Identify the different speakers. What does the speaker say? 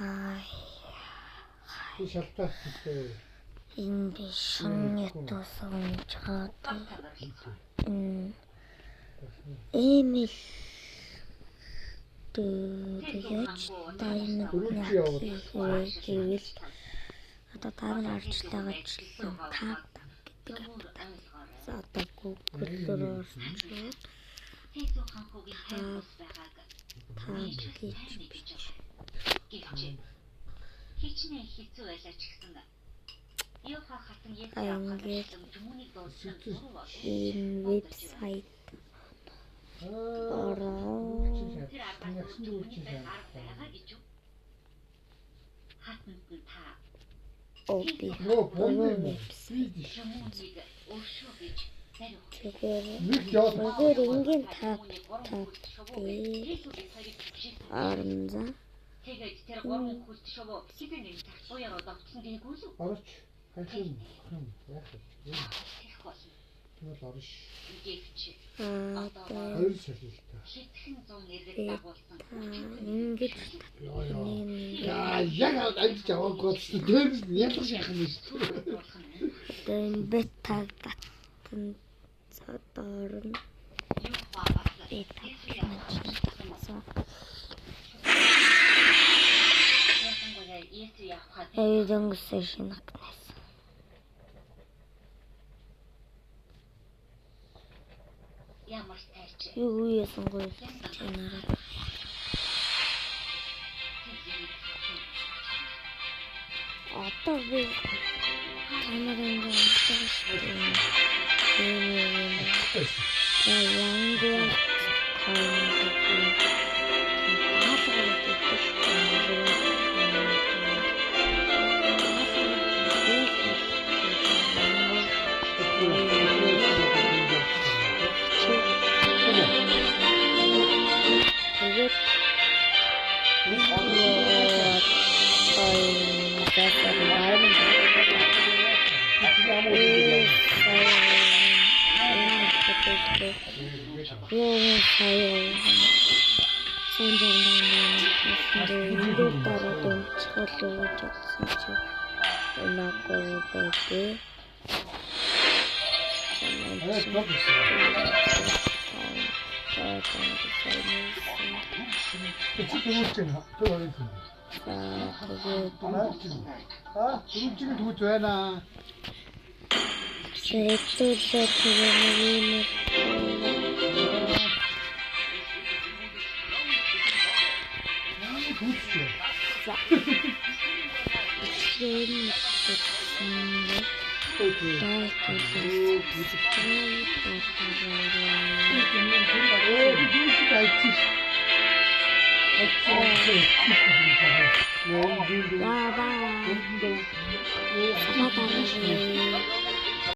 Speaker 1: Хай.
Speaker 2: Би шалтгаан хийхдээ.
Speaker 1: Энэ би шинэ тусам чад. Энэ эмэл тэгэж таймд гэвэл одоо таймд арчлагчлан тап гэдэг апп. Одоо Google руу орчоод тап гэж бич.
Speaker 3: Хичнээн хэцүү байлаа ч гэсэн Йоха хатан
Speaker 1: Ингээд энэ вебсайт ороо. Оби. Тэгэхээр зүгээр энгийн тап тап дээр орно за.
Speaker 3: Тэгээд тэр гурван хүлт шувуу хэзээ нэг цагт буяараа довтсон гээгүй л үү?
Speaker 2: Орооч. Хайхын юм яах вэ?
Speaker 3: Тех болно.
Speaker 2: Тэгвэл орно ш.
Speaker 3: Гэвч
Speaker 2: Хоёр шалилт.
Speaker 3: Хэдхэн зуун иргэд дагуулсан.
Speaker 1: Ингэж
Speaker 2: Яа, яг амжиж аваагүй болсон. Дээрээс нь ялгаж яах юм бэ?
Speaker 1: Одоо энэ бета татсан орно. Бета татсан. Тэгээд өнгөсөн шинэ гнэс.
Speaker 3: Ямар тайч.
Speaker 1: Юу яасан гоё чанараа. Одоо би та нар ингэ уншиж шүү дээ. За янгуа кайм Тэгээд
Speaker 2: Чи дөрөвч нь тэр хоёр хүн. Аа, дөрөвчийг төвч байна.
Speaker 1: Сэтэл тэр
Speaker 2: Төвч.
Speaker 1: За.